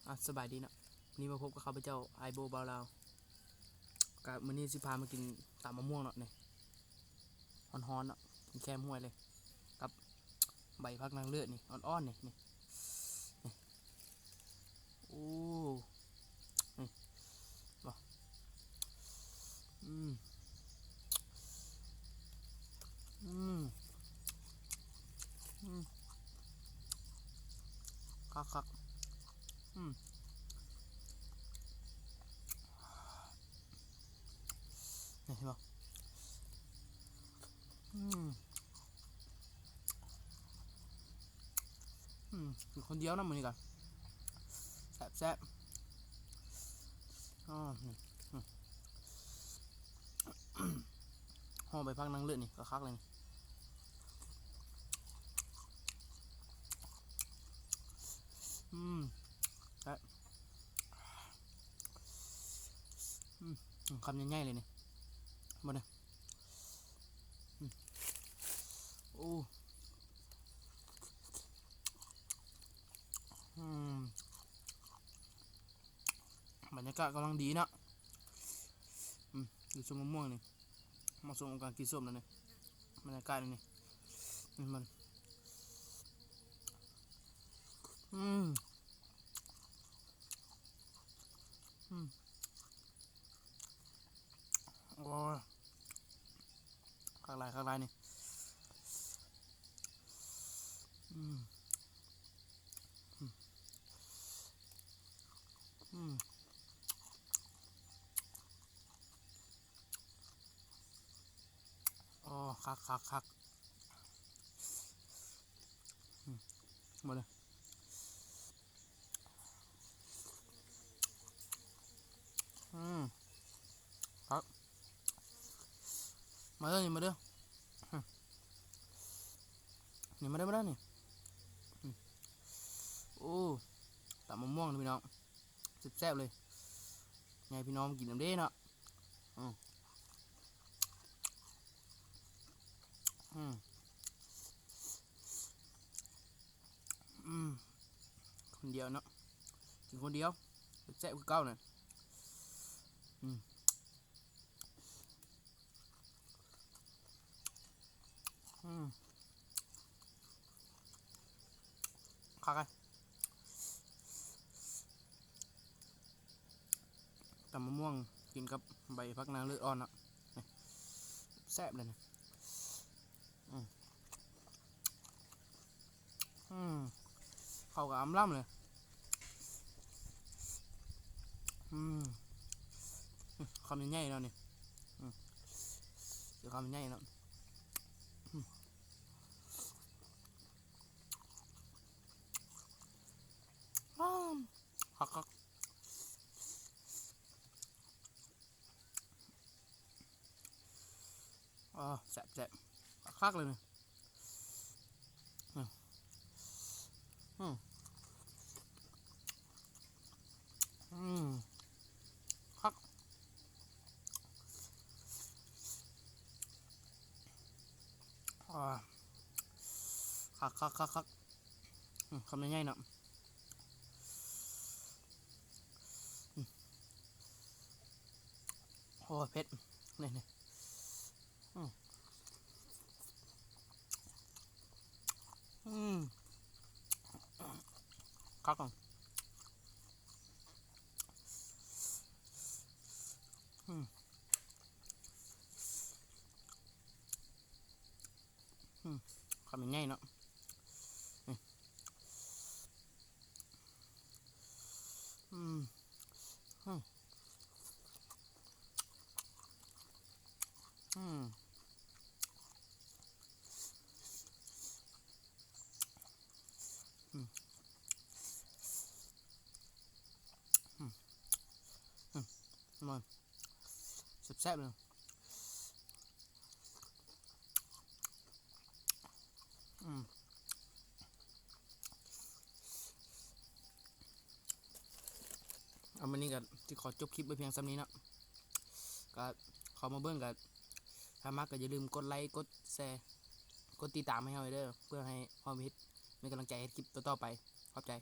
ອາ ສະບາຍດີເນາະ ມື້ນີ້ມາພົບກັບຂ້າພະເຈົ້າ ອ້າຍໂບ ບ່າວລາວ ກະມື້ນີ້ຊິພາມາກິນຕຳໝາກມ່ວງເນາະ ນີ້ ຮ້ອນໆ ເນາະ ກິນແຄມຫ້ວຍເລີຍ ກັບໃບຜັກນາງເລີດນີ້ ອ່ອນໆ ນີ້ ນີ້ ນີ້ ໂອ້ ນີ້ ບໍ່ ອືມ ອືມ ອືມ ຄັກໆ ອືມ ນີ້ເຫັນບໍ່ ອືມ ອືມ ກິນຄົນດຽວນຳມື້ນີ້ກະ ແຊບໆ ອໍ ນີ້ ຫໍ່ໃບຜັກນາງເລີດນີ້ກະຄັກເລີຍນີ້ ອືມ ແຊບ ອືມ ຄຳໃຫຍ່ໆ ເລີຍນີ້ ເບິ່ງເດີ ອືມ ໂອ້ ອືມ ບັນຍາກາດກຳລັງດີເນາະ ອືມ ຢູ່ຊົມໝາກມ່ວງນີ້ ເໝາະສົມກັບການກິນສົ້ມແລ້ວນີ້ ບັນຍາກາດນີ້ ນີ້ມັນ ອືມ ອືມ ໂອ້ຍ ຄັກຫຼາຍ ຄັກຫຼາຍນີ້ ອືມ ອືມ ອືມ ອໍ ຄັກໆໆ ອືມ ເບິ່ງເດີ ອືມ ຄັກ ມາເດີ ນີ້ມາເດີ ນີ້ມາເດີ ມາເດີ ນີ້ ອືມ ໂອ້ ຕຳໝາກມ່ວງເດີພີ່ນ້ອງ ແຊບໆ ເລີຍ ໃຫ້ພີ່ນ້ອງກິນນຳເດ້ເນາະ ອືມ ອືມ ອືມ ຄົນດຽວເນາະ ກິນຄົນດຽວ ແຊບຄືເກົ່ານະ ອືມ ອືມ ຄັກເລີຍ ຕຳໝາກມ່ວງກິນກັບໃບຜັກນາງເລີດອ່ອນເນາະ ແຊບເລີຍນີ້ ອືມ ອືມ ເຂົ້າກັບອຳລຳເລີຍ ອືມ ຄຳໃຫຍ່ໆ ເນາະນີ້ ອືມ ຄຳໃຫຍ່ເນາະ ອືມ ອ້າ ຄັກໆ ອໍ ແຊບໆ ຄັກໆ ເລີຍນີ້ ອືມ ອືມ ອືມ ຄັກ ອໍ ຄັກໆໆໆ ອືມ ຄຳໃຫຍ່ໆ ເນາະ ອືມ ໂອ້ ເຜັດ ນີ້ໆ ອືມ ອືມ ຄັກ ອືມ ອືມ ຄຳໃຫຍ່ໆ ເນາະ ນີ້ ອືມ ອືມ ອືມ ອືມ ອືມ ອືມ ແຊບໆ ເລີຍ ອືມ ເອົາ ມື້ນີ້ກະຊິຂໍຈົບຄລິບໄວ້ພຽງສ່ຳນີ້ເນາະ ກະເຂົ້າມາເບິ່ງກະ ຖ້າມັກກະຢ່າລືມກົດໄລ ກົດແຊ ກົດຕິດຕາມໃຫ້ເຮົາເດີ ເພື່ອໃຫ້ເຮົາເຮັດ ມີກຳລັງໃຈເຮັດຄລິບຕໍ່ໆ ໄປ ຂອບໃຈ.